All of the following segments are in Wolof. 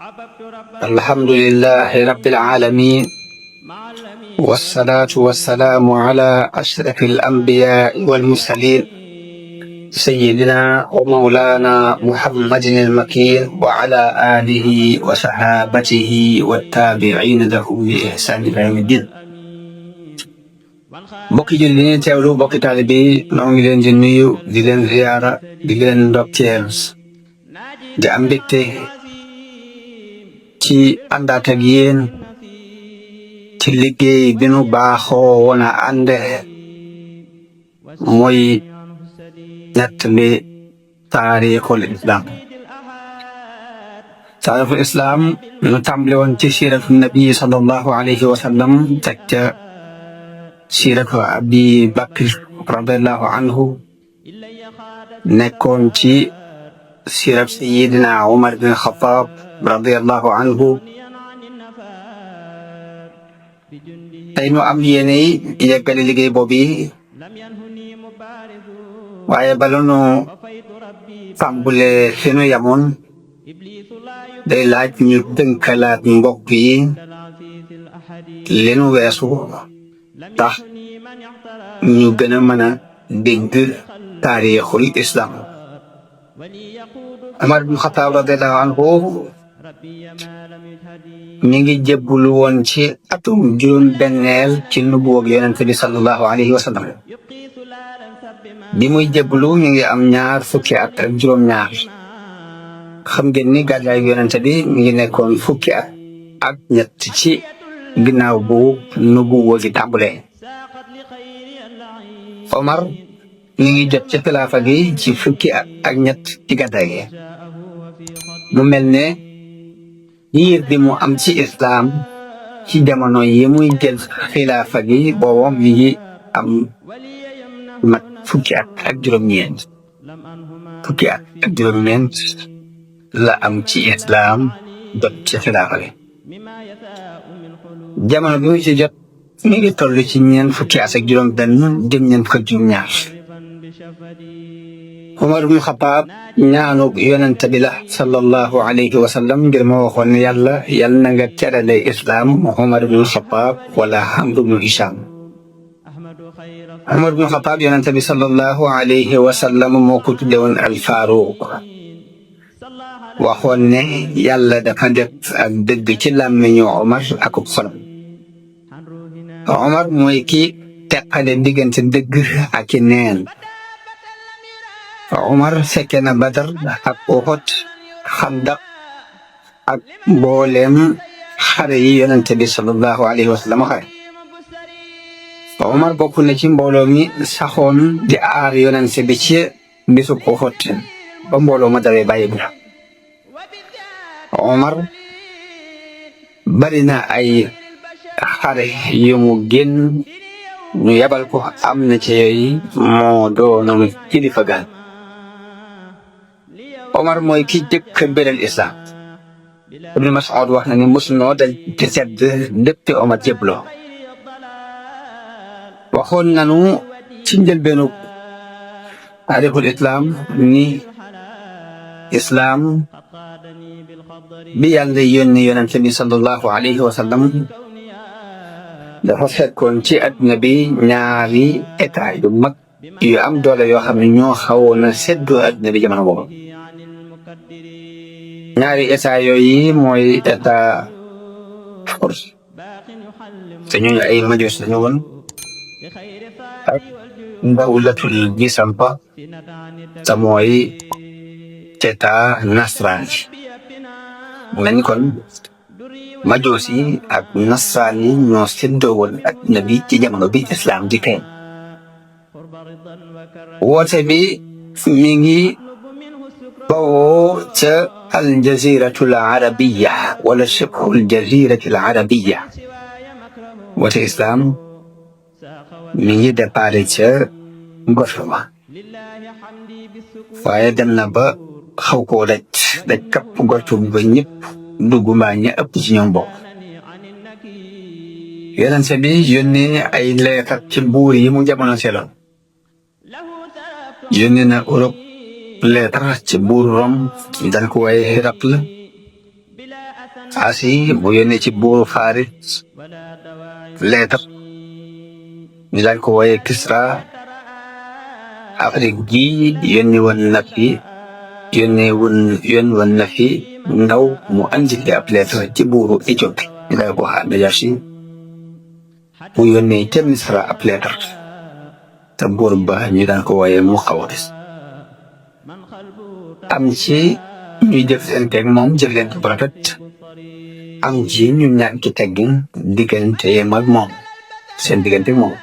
الحمد لله رب العالمين، والصلاة والسلام على أشرف الأنبياء والمرسلين سيدنا ومولانا محمد المكين وعلى آله وصحابته والتابعين له بإحسان إلى يوم الدين. mbokki julli ni teewlu mbokki taalibe yi noo ngi leen di nuyu di leen ziyaara di leen ndokkeel di am mbégte ci àndaat ak yéen ci liggéey bi nu baaxoo woon a ànde mooy nettali taarixul islam nu tàmbale woon ci siiratu nabi sallallahu alayhi wa sallam teg ca siiratu abi bakr radiallahu anhu nekkoon ci siiratu sayidina umar bin xataab radiallahu anhu. tey nu am yéene yeggale liggéey boobu waaye bala nu tàmbule fi nu yamoon day laaj ñu dënkalaat mbokk yi li nu weesu tax ñu gën a mën a dégg taarixul islam. Umar bin Xataab radiallahu anhu mi ngi jébbulu woon ci atum juróom benneel ci nubuwag yonent bi sallallahu alayhi wa sallam. bi muy jébbulu mi ngi am ñaar fukki at ak juróom-ñaar. xam ngeen ni gàddaay yonent bi mi ngi nekkoon fukki at ak ñett ci ginnaaw bu nubuwa gi tàmbulee. Omar mi ngi jot ci xilaafa gi ci fukki at ak ñett ci gàddaay gi. mu mel ne yiir bi mu am ci islaam ci jamono yi muy jël xilaafa gi boobu mi ngi am mat fukki at ak juróom-ñeent. fukki at ak juróom-ñeent la am ci islaam jot ci xilaafa gi. jamono bi mu ci jot mi ngi toll ci ñeent fukki at ak juróom-benn jëm ñeent fukki ak juróom-ñaar. Umar bin Xataab ñaanu yonent bi la sallallahu alayhi wa sallam ngir ma waxoon ne yàlla na nga terale islaam Umar bin Xataab wala Amr bin Hisham. Umar bin Xataab yonent bi sallallahu alayhi wa sallam moo ko tudde woon al Faaruq. waxoon ne yàlla dafa def ak dëgg ci làmmiñu Umar ak xolam. Umar mooy ki teqale diggante dëgg ak i neen. Umar fekke na Badar ak Uhud, Xandaq ak mboolem xare yi yonent bi sallallahu alayhi wa sallam xare. Umar bokk na ci mbooloo mi saxoon di aar yonent bi ci bisu Uhud ba mbooloo ma dawee bàyyi bu. Umar bari na ay xare yu mu génn ñu yabal ko am na ci yooyu moo doonoon kilifa gaan. Omar mooy ki jëkk a beral islam. Ibn Mas'ud wax na ni mosunoo dal ci sedd depuis Omar jébbaloo. waxoon nanu ci njëlbeenu taarixul islam ni islam bi yàlla yónni yonent bi sallallahu alayhi wa sallam dafa fekkoon ci adduna bi ñaari état yu mag yu am doole yoo xam ne ñoo xawoon a seddoo adduna bi jamono boobu. ñaari état yooyu mooy état force te ñooñu ay majuus lañu woon ak dawlatul gisampa te mooy état nasraan yi. mel ni kon majuus yi ak nasraan yi ñoo seddoo woon adduna bi ci jamono bi islam di feeñ. woote bi mi ngi bawoo ca aljaziratul arabiya wala shibhul jaziratul arabiya. woote islam mi ngi déparé ca golf ba waaye dem na ba xaw koo daj kapp golf ba ñëpp dugg mbaa ña ëpp ci ñoom bokk. yonent bi yónnee ay leetar ci buur yi mu jamono seeloon. yónnee na Europe leetar ci buur Rome daan ko waaye Héraclius Asi mu yónnee ci buuru Faris leetar ñu daan ko wooye Kisra. Afrique gi yónni woon na fi ndaw mu andi ab leetar ci buuru Éthiopie ñu daan ko wax Najaasi. mu yónnee ca Misra ab leetar te buur ba ñu daan ko wooye Muqawqis. am ci ñuy jëflanteeg moom jëflante bu rafet, am ci ñu ñàkk teggin digganteem ak moom seen diggante moom.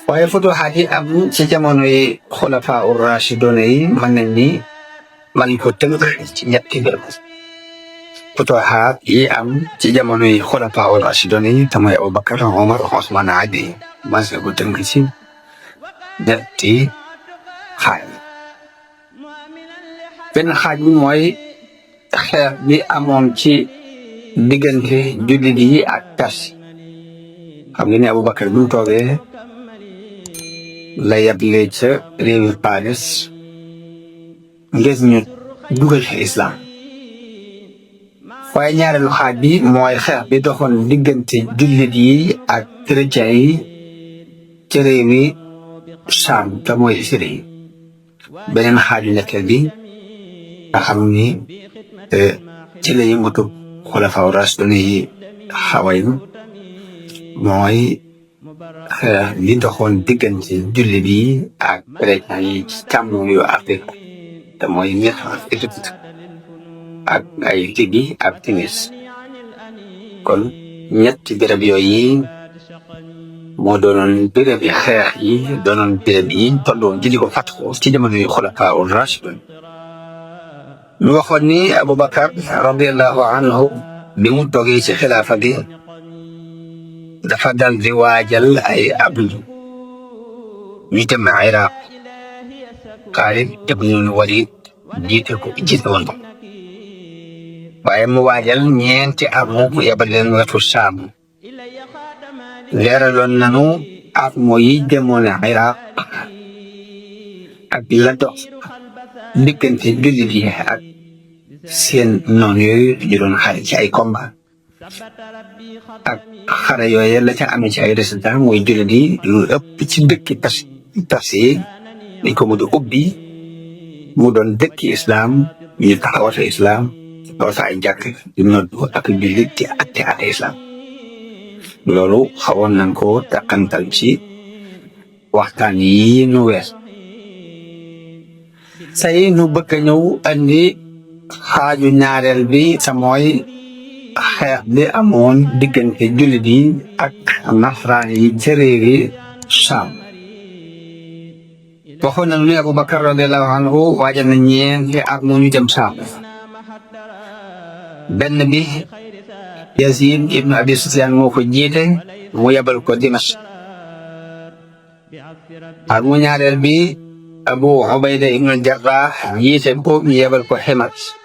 waaye futuxaat yi am ci jamono yi xulafaa ur-raashidoon yi mën ko tënk ci ñetti mbir. futuxaat yi am ci jamono yi xulafaa ur-raashidoon yi te mooy Abubakar, Omar, Usmaan, Ali mën ko tënk ci ñetti xaaj. benn xaaj bi mooy xeex bi amoon ci diggante jullit yi ak Perse. xam nga ne Abubakar bi mu toogee la yable ca réewi Paris ngir ñu dugal ci islam. waaye ñaareelu xaaj bi mooy xeex bi doxoon diggante jullit yi ak chrétien yi ca réewi Saam te mooy Syrie. beneen xaaju ñetteel bi nga xam ni ci la yëngatu xulafaa ur-raashidiin yi xaway mooy xeex li doxoon diggante jullit yi ak chrétien yi ci càmmoñ yu Afrique te mooy Égypte ak ay Libye ak Tunis. kon ñetti béréb yooyu moo doonoon béréb yi xeex yi doonoon béréb yi tolloon jëli ko fatxu ci jamono yu xulafaa ur-raashidiin. ñu waxoon ni Abubakar radiyallahu anhu bi mu toogee ci xilaafa gi dafa dal di waajal ay ablu ñu dem Iraq. Xaalid ibnul Walid jiite woon ko. waaye mu waajal ñeenti armo mu yebal leen wetu Saam. leeraloon nanu armo yi demoon Iraq ak la dox diggante jullit yi ak seen noon yooyu ñu doon xare ci ay combat. ak xare yooyu la ca amee ci ay résultats mooy jullit yi lu ëpp ci dëkki Perse yi dañ ko mujj ubbi mu doon dëkki islam ñu taxawal islam taxawal ay jàkk di noddu ak jullit ci atte islam. loolu xawoon nañ ko tàqantal ci waxtaan yi nu wees. say nu bëgg a ñëw andi xaaju ñaareel bi te mooy xeex bi amoon diggante jullit yi ak nasraan yi ci réewi Saam. waxoon nañu ne Abubakar radiyallahu anhu waajal na ñeenti at mu ñu dem Saam. benn bi Yazid ibnu Abi Sufyaan moo ko jiite mu yebal ko Dimashq. at mu ñaareel bi Abu Ubayda ibnu Jarrah jiite ko ñu yebal ko Himas.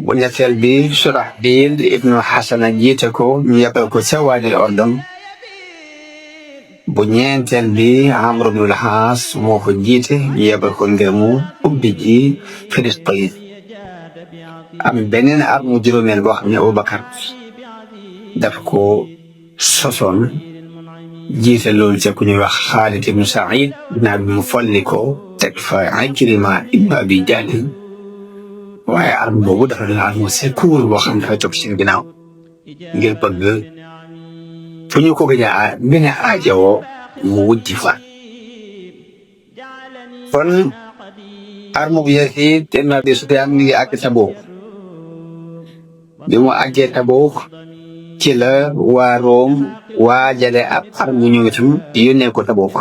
bu ñetteel bi Surahbil ibnu Hasana jiite ko ñu yebal ko ca Waadi Ordon. bu ñeenteel bi Amr ibnul Aas moo ko jiite ñu yebal ko ngir mu ubbi ji Filistin. am beneen at mu juróomeel boo xam ne Abubakar daf ko sosoon jiite loolu ca ku ñuy wax Xaalid ibnu Saïd naa bi mu folli ko teg fa Ikrima ibnu Abi Jahl. waaye at boobu dafa doon at mu secours boo xam ne dafay topp seen ginnaaw ngir bëgg fu ñu ko gën a aajowoo mu wujji fa. kon arme bu Yazid ibnu Abi Sufyaan mi ngi àgg Tabuk. bi mu àggee Tabuk ci la waa Room waajale ab arme ñu ngi tam yónnee ko Tabuk.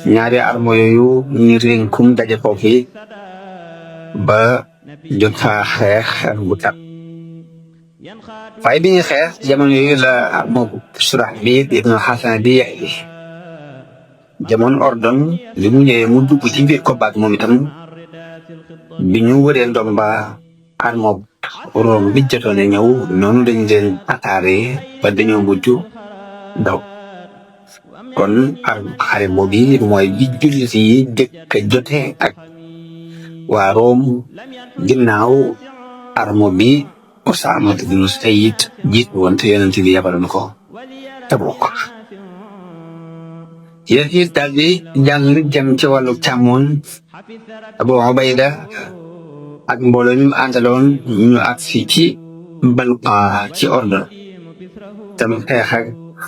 ñaari arme yooyu ñu rénkum daje foofu ba jot faa xeex bu tar. waaye bi ñuy xeex jamono yooyu la arme Surahbil ibnu Hasana di yegli. jamono Ordon li mu ñëwee mu dugg ci biir combat moom itam bi ñu wëree ndomba arme Room bi jotoon a ñëw noonu dañ leen attaqué ba dañoo mujj daw. kon xare boobu mooy bi jullit yi jëkk a jote ak waa Rome ginnaaw armo bi Usaama ibnu Zayd jiit woon te yonent bi yabaloon ko Tabuk. Yazid daal di jàll jëm ci wàllu càmmoñ Abu Ubayda ak mbooloo mi mu àndaloon ñu agsi ci Balqa ci Ordon tam xeex ak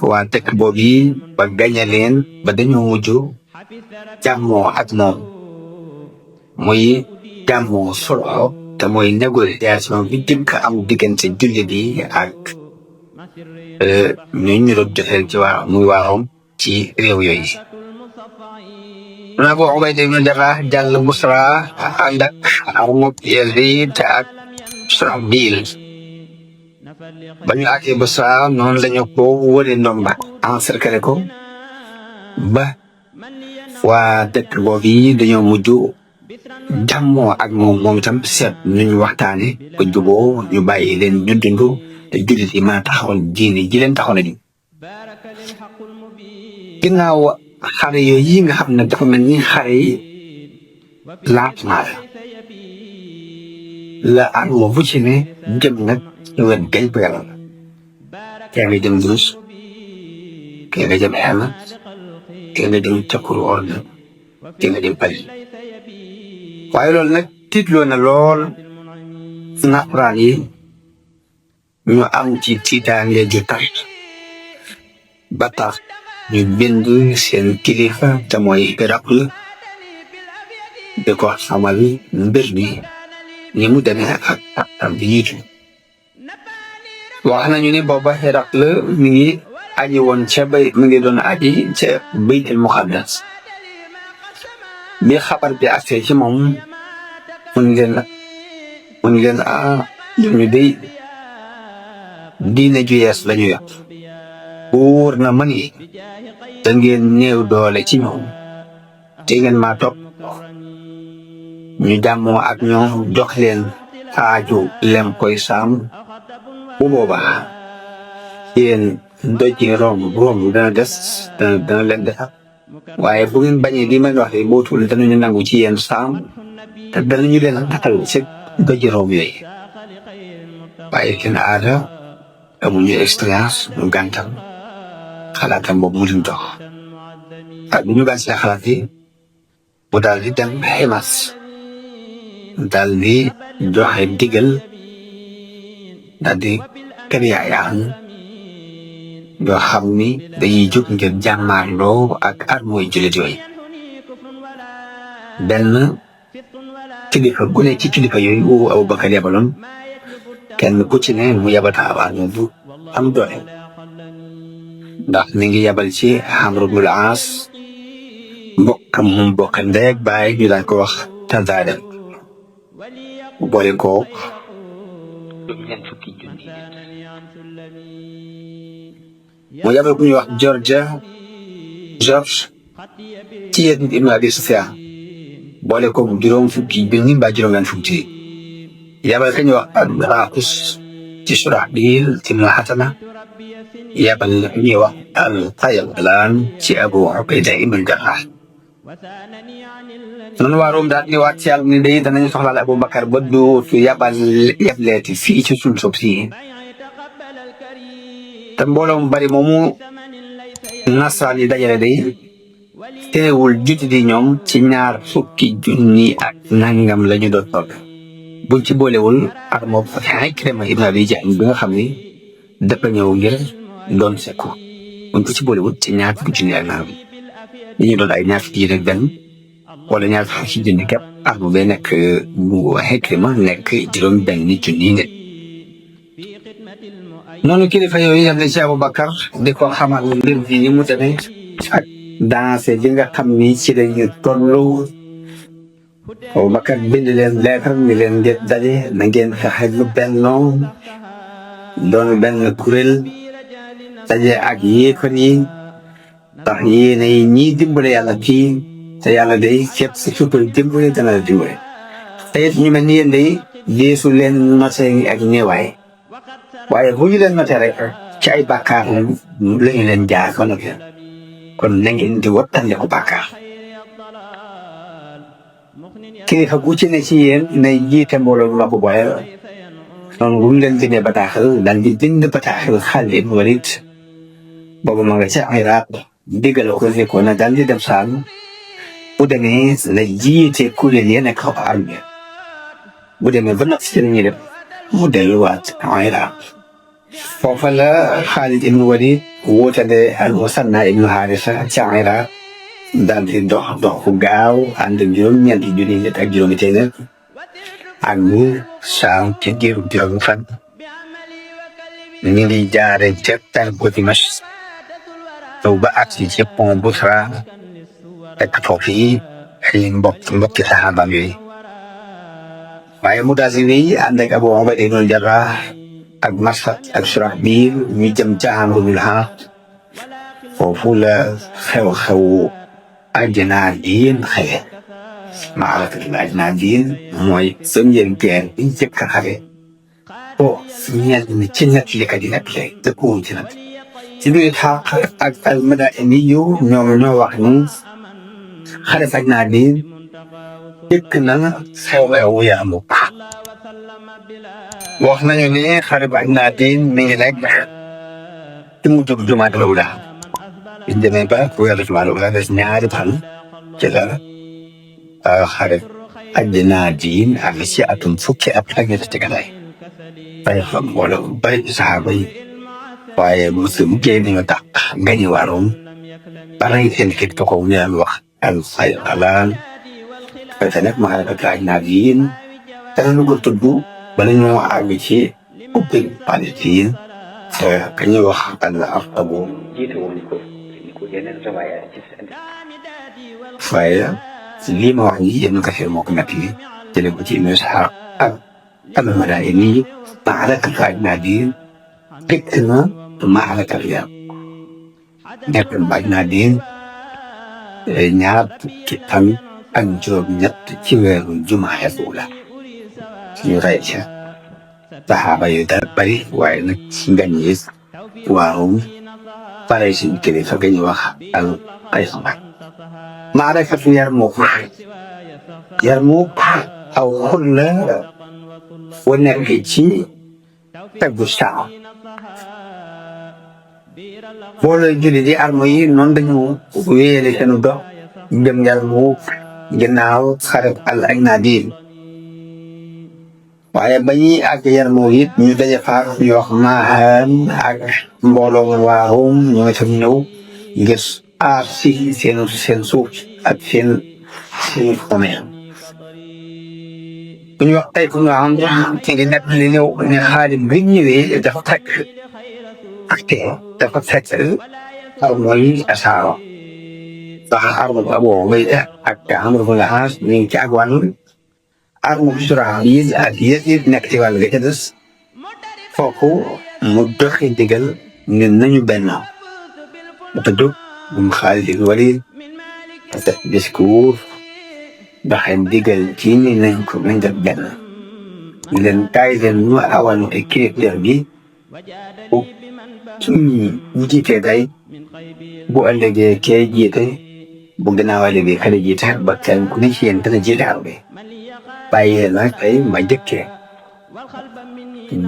waa dëkk boobu yi ba gañe leen ba dañoo mujj jàmmoo ak moom muy jàmmoo sulh te mooy négociation bi jëkk am diggante jullit yi ak ñu doon joteel ci muy waaroom ci réew yooyu. Abu Ubayda ibn Jarrah jàll Busra ànd ak armée Yazid ak Surahbil ba ñu àggee Busra noonu lañu ko wëree ndomba encercler ko ba waa dëkk boobu yi dañoo mujj jàmmoo ak moom itam seet nu ñu waxtaane ba juboo ñu bàyyi leen ñu dund te jullit yi mën a taxawal diine ji leen taxaw nañu. ginnaaw xare yooyu yi nga xam ne dafa mel ni xare yi laatmaa la arme bu ci ne jëm nag ñu wet gañ ko yàlla kee nga jëm Durus kee nga jëm Hamat kee nga jëm Cakkur Ordon kee nga jëm Paris waaye loolu nag tiitloo na lool nasaraan yi ñu am ci tiitaange ju tar ba tax ñu bind seen kilifa te mooy Héracle di ko xamal mbir mi ni mu demee ak am bi jiitu wax nañu ne booba Héracle mi ngi aji woon mi ngi doon aji ca Baytul Muqaddas bi xabar bi agsee ci moom mun leen ñu dey diine ju yees lañu yor wóor na ma ni da ngeen néew doole ci ñoom te ngeen maa topp ñu jàmmoo ak ñoom jox leen xaaju lem koy saam bu boobaa yéen ndoji Rome dana des dana leen defar waaye bu ngeen bañee li may wax de bootul danañu nangu ci yéen saam te danañu leen taxal ci ndoji Rome yooyu waaye seen aada amuñu expérience ñu gàntal xalaatam boobu mu leen dox ak bu ñu gàncax xalaat yi mu daal di dem Himas daal di joxe digal daal di kër yaayaan yoo xam ni dañuy jóg ngir jàmmaarloo ak armée jullit yooyu benn kilifa gu ne ci kilifa yooyu wu Abubakar yabaloon kenn ku ci ne mu yabal taxawaay bu am doole ndax mi ngi yabal ci Amr ibn al-As mbokkam mu mbokk ndey ak baay ñu daan ko wax Tazaada mu boole ko ñeent fukki junni mu yabal ku ñuy wax George ci Yazid ibn Abi Sufyan boole ko juróom fukki junni mbaa juróom-ñeent fukki yabal ka ñuy wax Raqus ci Surahbil ibn Hasana yabal ñuy wax al-Qaylan ci Abu Ubayda ibn Jarrah noonu waa Rome daal di waat ci yàlla ni day danañ soxlaal Abubakar ba dootu yableeti fii ci suñ suuf si te mbooloo mu bari moomu nasaraan yi dajale day teewul juti di ñoom ci 2 fukki junni ak nangam la ñu doon toll buñ ci boolewul ak moom Ikrima ibn Abi Jahl bi nga xam ni dafa ñëw ngir doon sekku buñ ko ci boolewul ci 2 fukki junni ak nangam li ñu doon ay 2 fukki rek benn wala 2 fukki junni képp ak mu bee nekk bu Ikrima nekk juróom benn junni nit noonu kilifa yooyu yam ne ci Abubakar di ko xamal mbir bi ni mu demee ak danse ji nga xam ni ci lañu tollu Abubakar bind leen leetar ni leen ngeen daje na ngeen fexe lu bennoo doon benn kuréel daje ak yéefar yi ndax yéene yi ñiy dimbale yàlla fii te yàlla day képp si suppal dimbale dana la dimbale te it ñu mel ni yéen day deesu leen noté ak ñëwaay waaye bu ñu leen noté rek ci ay bàkkaar lañu leen jaar ko nag kon na ngeen di wattandiku bàkkaar kilifa gu ci ne ci yéen nay jiite mbooloo ma ko boole noonu bu mu leen bindee bataaxal daal di bind bataaxal Xaalid ibn Walid boobu ma nga ca Iraq digal ko ne ko na daal di dem Saam bu demee na jiite kuréel ya nekk xaw armée bu demee ba nag si la ñuy def mu delluwaat Iraq foofa la Xaalid ibn Walid wóotale al-Musanna ibn Haarisa ca Iraq daal di dox ku gaaw ànd ak juróom-ñeenti junni nit ak juróomi téeméer ak bu Saam ci diiru juróomi fan ñu ngi jaare ca tànku Dimashq taw ba agsi ci pont Busra fekk foofu yi ay mbokki saxaabaam yooyu waaye mu daal di wéy ànd ak Abu Ubayda ibn Jarrah ak Marsad ak Surahbil ñu jëm ca Amrul As foofu la xew-xewu Ajnaadiin xewe maarakatul Ajnaadiin mooy première guerre bi njëkk a xewe ñenn ci nettalikat yi nag léegi dëppoo ci nag ci biir Isxaaq ak al-Madaini ñoom ñoo wax ni xare Ajnaadiin jëkk na xew-xewu Yarmuk wax nañu ne xare Ajnaadiin mi ngi nekk ci mujjug Jumaadal Uulaa biñ demee ba weeru Jumaadal Uulaa des ñaari fan ci la xare Ajnaadiin ak ci atum fukki at ak ñett ci gàddaay waaye xam wala bari saxaaba yi waaye mosum génn ñu tax gañi waroon balay seen kit ko ñu leen wax al-Xaylaan te nag maarakatul Ajnaadiin danañu ko tudd bala ñoo àgg ci ubbi Palestine ka ñuy wax al-Arqabu jiite woon ko yeneen riwaayaat ci seen waaye lii ma wax nii Ibnu Kasiir moo ko nettali jële ko ci Ibnu Isxaaq ak al-Madaini maarakatul Ajnaadiin dëkk na maarakatul Yarmuk nekk na Ajnaadiin ñaar fukki fan ak juróom-ñett ci weeru Jumaadal Uulaa ñu rey ca saxaaba yu dara bari waaye nag ci ngañ yi waaw pare suñu kilifa ga ñu wax al-Qaysar maarakatu Yarmuk aw xur la wa nekk ci peggu Saam boole julli di arme yi noonu dañu wéyale seenu dox jëm Yarmuk ginnaaw xare al-Ajnaadiin waaye ba ñuy àgg Yarmuk it ñu daje faak ñu wax Mahan ak mbooloo waa Rum ñoo itam ñëw ngir aar si seen suuf ak seen commerce ku ñu wax tey ku nga xam ci ngi nekk li ñëw ne Xaalid bi ñëwee dafa fekk arme yi asaaro ndax arme bu Abu Ubayda ak Amr ibn al-As ñu ngi ci ak wàll arme bu Surahbil ak Yazid nekk ci wàll ga ca des foofu mu doxi digal ne nañu benn mu tëdd moom Xaalid ibn Walid def discours doxe digal ci ni nañ def benn ñu leen kaay leen ñu awal ay kilifteef gi suñu jiitee day bu ëllëgee kee jiite bu gannaaw ëllëgee kale jiite ba kenn ku ne ci yéen dana jiite arme bàyyi leen nag tey ma jëkkee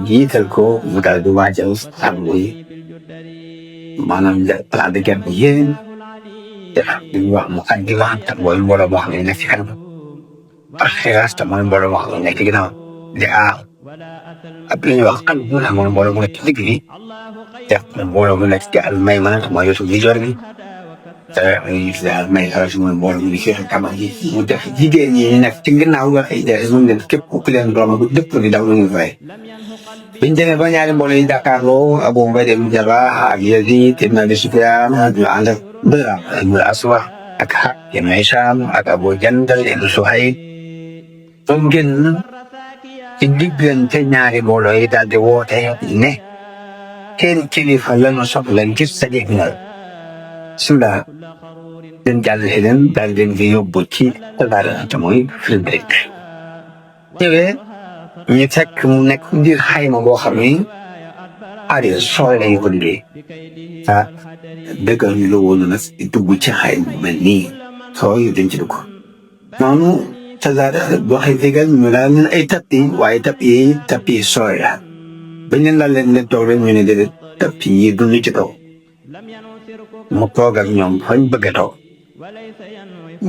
jiital ko mu daal di waajal arme yi maanaam plan de guerre bi yéen def li ñuy wax mu àndi wax te mooy mbooloo moo xam ne nekk ci kanam ak xilaas te mooy mbooloo moo xam ne nekk ci ginnaaw di aar ak li ñuy wax xam nga mooy mbooloo mu nekk ci digg bi def mbooloo mu nekk ci al-maymana te mooy wetu ndijoor bi te ñu tuddee al-maysara mooy mbooloo mu nekk ci kama ji mu def jigéen ñi nekk ci ginnaaw nga ay des mu leen képp ku leen doom bu dëpp di daw nañu fay biñ demee ba ñaari mbooloo yi jàkkaarloo Abu Ubayda ibn Jarrah ak Yazid ibn Abi Sufyaan ñu ànd ak Bilaal ibn al-Aswad ak Hakk ibn Hishaam ak Abu Jandal ibn Suhayl doon génn ci diggante ñaari mbooloo yi daal di woote ne seen kilifa lañu soxla ngir sa dégg na bismillah leen jàll si leen daal leen di yóbbu ci tabaar te mooy Frédéric ñëwee ñu fekk mu nekk ngir xayma boo xam ni Ariel sooy lañu ko liggéey dëggal ñu la woon nag dugg ci xayma bu mel nii sooy dañ ci dugg noonu tasaare boo xëy digal ñu daal leen ay tappi waaye tappi yi tappi sooy la bañ leen daal leen toog rek ñu ne déedéet tappi yi duñu ci kaw mu toog ak ñoom fañ bëgg a toog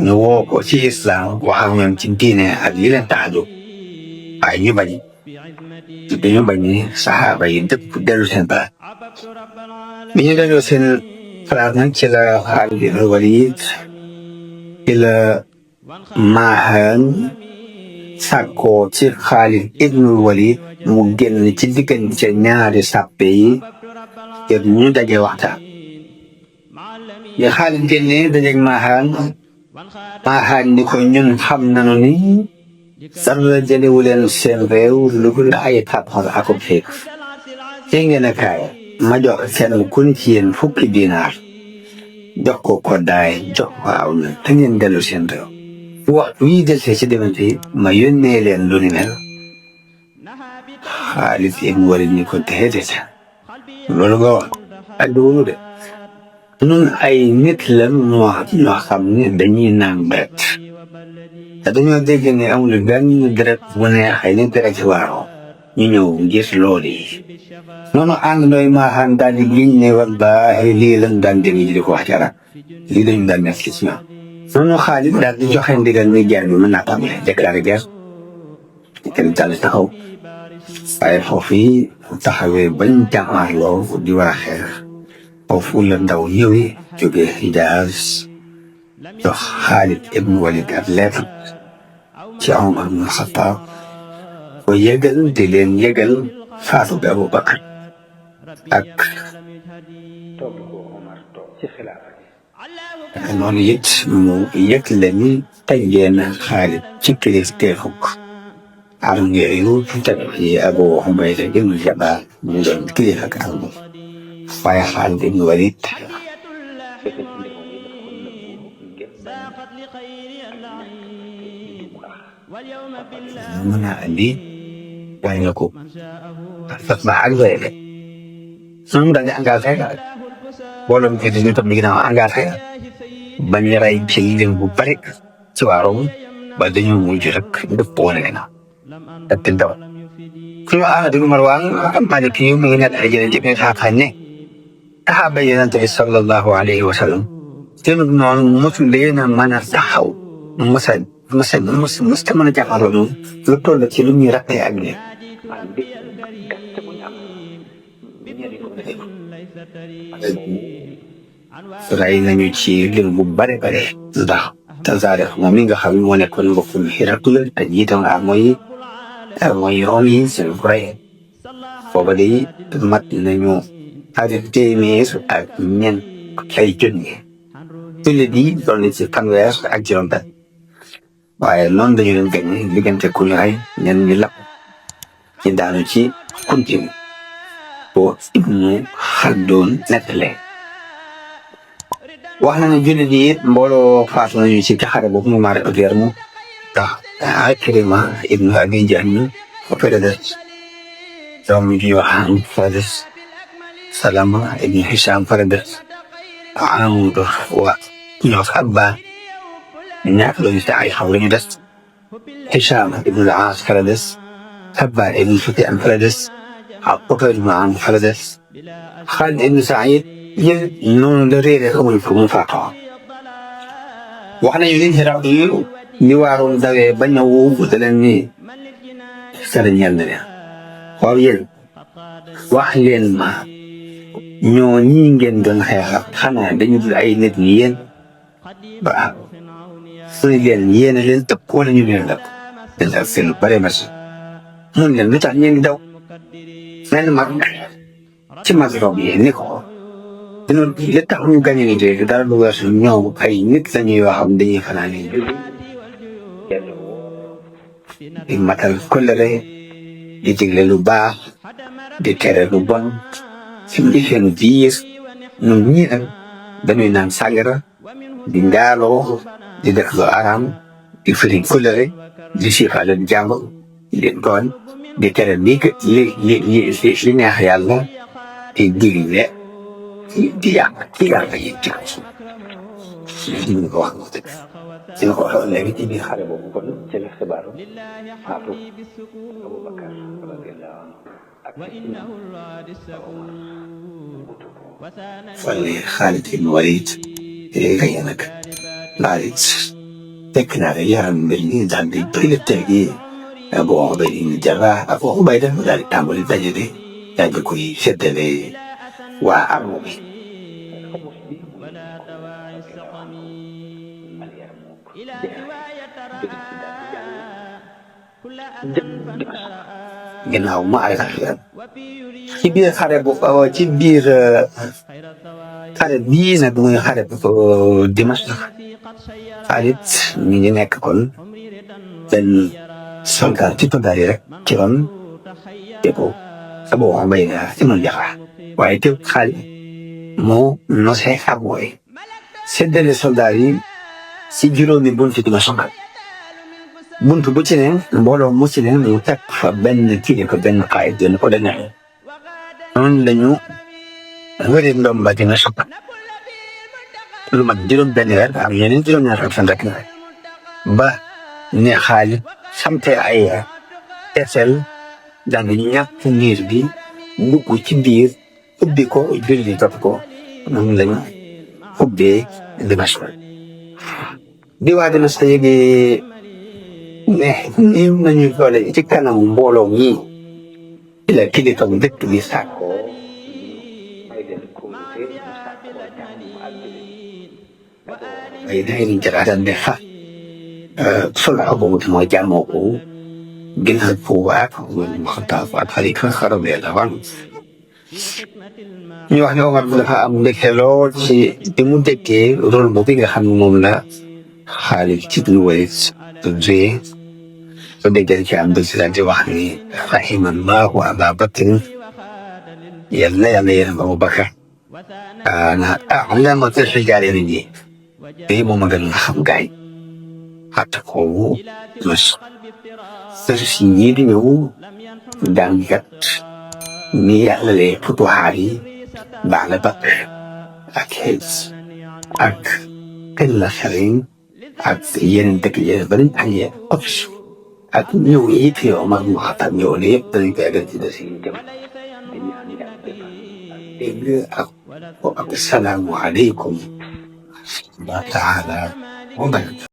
ñu woo ko ci islam wax ak ñoom ci diine ak li leen tax a jóg waaye ñu bañ dañu bañ ni saxaaba yi dëpp dellu seen palaas bi ñu delloo seen palaas nag ci la Xaalid ibn Walid ci la Maahan sàkkoo ci Xaalid ibn Walid mu génn ci diggante ñaari sàppe yi ngir ñu daje waxtaan yi Xaalid génnee dajeeg Maahan ni ko ñun xam nañu ni dara jëlewu leen seen réew lu dul ay tàppal ak xiif ci ngeen a kaay ma jox kenn ku ne ci yéen fukki dinaar jox ko koddaay jox ko aw na te ngeen dellu seen réew waxtu yi delsee ci demante yi ma yónnee leen lu ni mel Xaalid ibn Walid ni ko déedéet loolu nga wax ak duwulu de nun ay nit la ñoo xam ne dañuy naan deret te dañoo dégg ne amul benn deret bu neexee ni deret ci waaroo ñu ñëw gis loolu yi noonu ànd nooy Maahan daal di giñ ne wallaahi lii lañ daan dégg ji di ko wax ci arab lii dañu daan def ci ñoom noonu Xaalid daal di joxe ndigal ni guerre bi mën naa tàmbale déclaré guerre kenn daal di taxaw waaye foofu yi taxawee bañ jàmmaarloo di war a xeex foofu la ndaw ñëwee jógee Hijaaz jox Xaalid ibn Walid ak lettre ci Umar ibn Xattaab ko yëgal di leen yëgal faatu bi Abu Bakar ak toog ko Omar toog ci xilaafa gi noonu it mu yëg la ni teggee na Xaalid ci kilifteefu arme yooyu teg ci Abu Ubayda ibn Jarrah mu doon kilifa ak arme waaye Xaalid ibn Walid mën naa andi waaye nga ko fas ba ak doye de noonu daal di engagé booloo bi ñu tam mi ginnaaw engagé bañ rey ci lim bu bari ci waa Rome ba dañoo mujj rek dëpp wane leen ak te daw ku ñu déglu Marwaan Maalik yi mu ngi nekk ay jëlee ci biir xaaxaan ne saxaaba Yonent bi sallallahu alayhi wa sallam tamit noonu mosu leen a mën a taxaw mos te mën a jàkkaarloo noonu lu toll ci lu ñuy rafet ak ñoom rey nañu ci lim bu bare ndax Tazaare moom mi nga xam ne moo nekkoon mbokku Hiraql te jiitoon mooy Room yi seen ko rey booba day mat nañu ñaari téeméer ak ñeent ay junni jullit yi doon na ci fanweer ak juróom-benn waaye noonu dañu leen gañe diggante ku ñu rey ñenn ñi lapp ñi daanu ci kuntim boo Ibnu Xaldun nettale wax na ne jullit yi it mbooloo faatu nañu ci xare boobu mu maare audière mu ndax Ikrima ibnu Abi Jahl fa la des doom ji wax fa la des Salama ibnu Hisham fa la des Amr wa ñoo Abba ñaata la ñu te ay xaw la ñu des Hisham ibnu al-Aas fa la des Abba ibnu Sufyaan fa la des Abubakar ibnu Amr fa la des Xaalid ibnu Saïd yéen noonu la réeré amul fu mu faatoo wax nañu li Hiraql ni waaroon dawee ba ñëw da leen ni sara ñeel na leen waaw yéen wax leen ma ñoo ñii ngeen doon xeexal xanaa dañu dul ay nit ñi yéen waaw su ne leen yéen a leen tëpp wala ñu leen dëpp dañ ak seen bare mas mun leen lu tax ngeen di daw mel mag ci mag rob yi ni ko dina li tax ñu gañe ni te dara lu weesu ñoom ay nit lañuy yoo xam dañuy fanaan ni di matal kóllëre di digle lu baax di tere lu bon ci seen biir ñun ñii nag dañuy naan sàngara di njaaloo di def lu araam di firi kóllëre di siifale jàmb di tooñ di tere li neex yàlla di digle di yàq yi ci ñu ko wax dëgg ci la ko waxoon léegi ci biir xare boobu kon ci la xibaaru faatu Abubakar radiyallahu anhu ak fal Xaalid ibn Walid gañe nag Xaalid fekk naa ne yaram mbir mi daal di bëri tegi Abu Ubayda ibn Jarrah Abu Ubayda daal di tàmbali dajale daal di koy séddale waa arme bi ginnaaw ma ay ci biir xare bu ci biir xare bii nag muy xare bu Dimashq Xaalid mi ngi nekk kon benn soldat ci soldat yi rek ci ron teeku Abu Ubayda ibn Jarrah waaye teew Xaalid moo nosee ak mooy séddale soldat yi si juróomi buntu Dimashq buntu bu ci ne mbooloo mu ci ne mu teg fa benn kilifa benn xaayit benn ko dana noonu lañu wëri ndomba Dimashq lu mat juróom benn weer am yeneen juróom-ñaar fan rek ba ne Xaalid samte ay esel daal di ñàkk niir bi dugg ci biir ubbi ko julli topp ko noonu lañu ubbee Dimashq di waa Dimashq yéegi ne ñëw nañu doole ci kanam mbooloo mi ci la kilifa dëkk bi sàkkoo ay day ni jaraatal ne fa sulh boobu mooy jàmmoo ko ginnaaw pouvoir mu Xattaab ak xalifa radiyallaahu anhu ñu wax ne Omar dafa am mbégte lool ci bi mu déggee rôle boobu nga xam ne moom la Xaalid ibn Walid joué soo déggee ci am bés daal di wax ni rahimallaahu Abaa Bakr yal na yàlla yërëm Abubakar kaana a'lama rijaali nit ñi moom a gën a xam gaay xatta kooku Dimashq si ñii di ñëw jàngat ni yàlla lee futuhaat yi ba'da Badr ak Hind ak Qilla Sarin ak yeneen dëkk yi bari ak ñëw yi fi Omar ibn Khattab ñëw ne yëpp dañu koy gën ci des yi dem di ñaan yàlla dégg ak salaamu aleykum wa taala wa barakatuh